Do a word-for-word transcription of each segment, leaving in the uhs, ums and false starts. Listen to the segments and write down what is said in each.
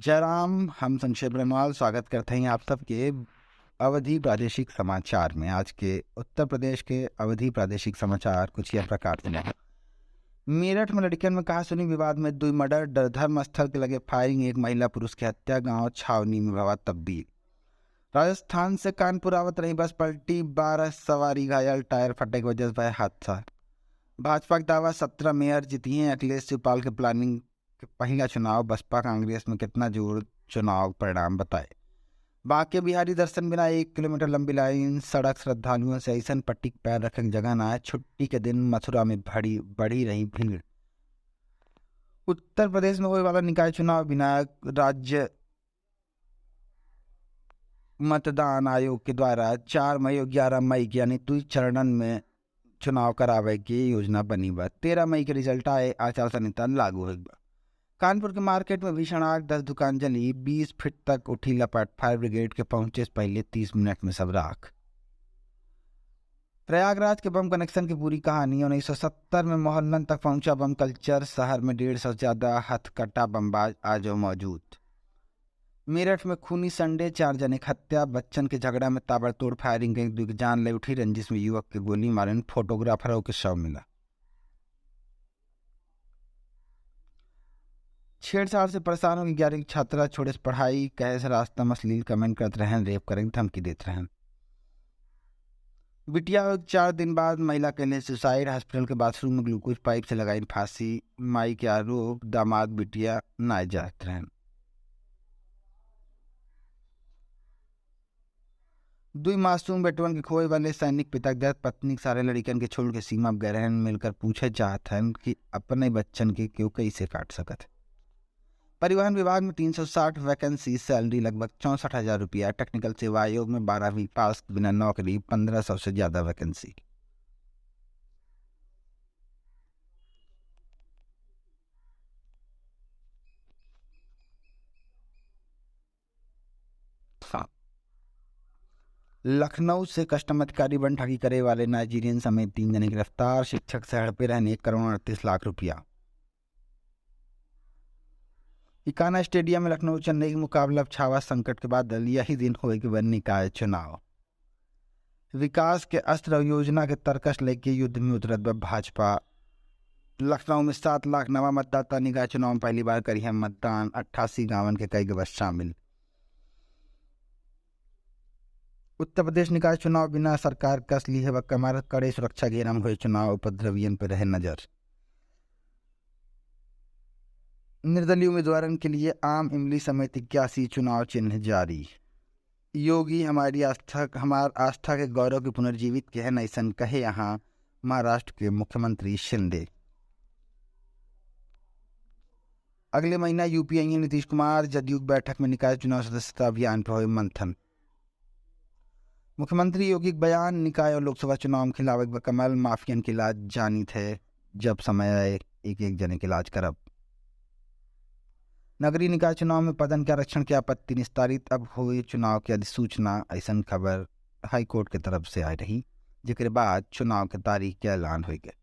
जय राम, हम संक्षेप रनवाल स्वागत करते हैं आप सबके अवधी प्रादेशिक समाचार में। आज के उत्तर प्रदेश के अवधी प्रादेशिक समाचार कुछ यह प्रकार से हैं। मेरठ में लड़कियन में कहासुनी विवाद में दुई मर्डर, ड-, धर्मस्थल के लगे फायरिंग, एक महिला पुरुष की हत्या, गांव छावनी में भवा तब्दील। राजस्थान से कानपुर आवत रही बस पलटी, बारह सवारी घायल, टायर फटे की वजह से भय हादसा। भाजपा के दावा, सत्रह मेयर जीती हैं, अखिलेश शिवपाल के प्लानिंग के पहिला चुनाव, बसपा कांग्रेस में कितना जोर, चुनाव परिणाम बताए। बांके बिहारी दर्शन बिना एक किलोमीटर लंबी लाइन, सड़क श्रद्धालुओं से ऐसन पट्टी के पैर रखे के जगह ना है, छुट्टी के दिन मथुरा में भड़ी, बढ़ी रही भीड़। उत्तर प्रदेश में होए वाला निकाय चुनाव बिना राज्य मतदान आयोग के द्वारा चार मई और ग्यारह मई के यानी दुई चरणन में चुनाव करावे के योजना बनी बा। तेरह मई के रिजल्ट आए, आचार संहिता लागू होई बा। कानपुर के मार्केट में भीषण आग, दस दुकान जली, बीस फीट तक उठी लपट, फायर ब्रिगेड के पहुंचे से पहले तीस मिनट में सब राख। प्रयागराज के बम कनेक्शन की पूरी कहानी। उन्नीस सौ सत्तर में मोहल्लन तक पहुंचा बम कल्चर, शहर में डेढ़ सौ से ज्यादा हथकटा बमबाज आजो मौजूद। मेरठ में खूनी संडे, चार जने के हत्या, बच्चन के झगड़ा में ताबड़तोड़ फायरिंग, एक दुई के जान ले उठी रंजिश में युवक के गोली मारन, फोटोग्राफर के शव मिला। छेड़छाड़ से परेशान होके ग्यारहवीं की छात्रा छोड़े से पढ़ाई, कहे से रास्ता में अश्लील कमेंट करत रहन, रेप करे के धमकी देत रहन। बिटिया हुए चार दिन बाद महिला कैले सुसाइड, हॉस्पिटल के बाथरूम में ग्लूकोज पाइप से लगाई फांसी, माई के आरोप, दामाद बिटिया नाय जात रहन। दुई मासूम बेटवन के खोए वाले सैनिक पिता के दर्द, पत्नी के सारे लड़िकन के छोड़ के सीमा पे गए रहन, मिलकर पूछे चाहत हन कि अपने बच्चन के केहू कैसे काट सकत है। परिवहन विभाग में तीन सौ साठ वैकेंसी, सैलरी लगभग चौसठ हजार रुपया, टेक्निकल सेवा आयोग में बारहवीं पास बिना नौकरी, पन्द्रह सौ से ज्यादा वैकेंसी। लखनऊ से कस्टम अधिकारी बन ठगी करे वाले नाइजीरियन समेत तीन जने गिरफ्तार, शिक्षक से हड़पे रहन एक करोड़ अड़तीस लाख रुपया। इकाना स्टेडियम में लखनऊ चेन्नई के मुकाबला, छावा संकट के बाद यही दिन होए के बा निकाय चुनाव। विकास के अस्त्र और योजना के तरकश लेके युद्ध में उतरत बा भाजपा। लखनऊ में सात लाख नवा मतदाता निकाय चुनाव में पहली बार करी है मतदान, अट्ठासी गांवन के कई गो बा शामिल। उत्तर प्रदेश निकाय चुनाव बिना सरकार कस ली है बा कमर, कड़े सुरक्षा घेरा में हुए चुनाव, उपद्रवियन पर रहे नजर। निर्दलीय उम्मीदवारन के लिए आम इमली समेत इक्यासी चुनाव चिन्ह जारी। योगी हमारी आस्था, हमार आस्था के गौरव के पुनर्जीवित के हैं, ऐसन कहे यहाँ महाराष्ट्र के मुख्यमंत्री शिंदे। अगले महीना यूपी आइए नीतीश कुमार, जदयू की बैठक में निकाय चुनाव सदस्यता अभियान पर हुए मंथन। मुख्यमंत्री योगी के बयान, निकाय और लोकसभा चुनाव में खिलावे के बा कमल, माफियन के इलाज जानित है, जब समय आए एक एक जने के इलाज करब। नगरीय निकाय चुनाव में पदन के आरक्षण के आपत्ति निस्तारित, अब होए चुनाव के अधिसूचना, ऐसन खबर हाई कोर्ट के तरफ से आए रही, जेकरे बाद चुनाव के तारीख के ऐलान होई गए।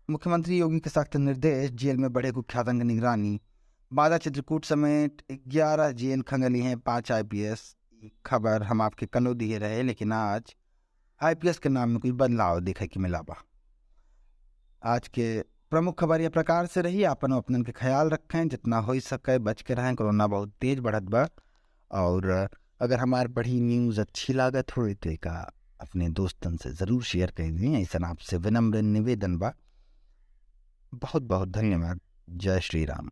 मुख्यमंत्री योगी के सख्त निर्देश, जेल में बढ़े कुख्यातन की निगरानी, बांदा चित्रकूट समेत ग्यारह जेल खंगली हैं पाँच आईपीएस। खबर हम आपके कलो दिए रहे, लेकिन आज आईपीएस के नाम में कुछ बदलाव देखे के मिला बा। आज के प्रमुख खबर यह प्रकार से रही। आपन अपनन के ख्याल रखें, जितना हो सके बच के रहें, कोरोना बहुत तेज बढ़त बा। और अगर हमार बढ़ी न्यूज़ अच्छी लागत हो तो एका अपने दोस्तन से ज़रूर शेयर कर दें, ऐसा आपसे विनम्र निवेदन बा। बहुत बहुत धन्यवाद। जय श्री राम।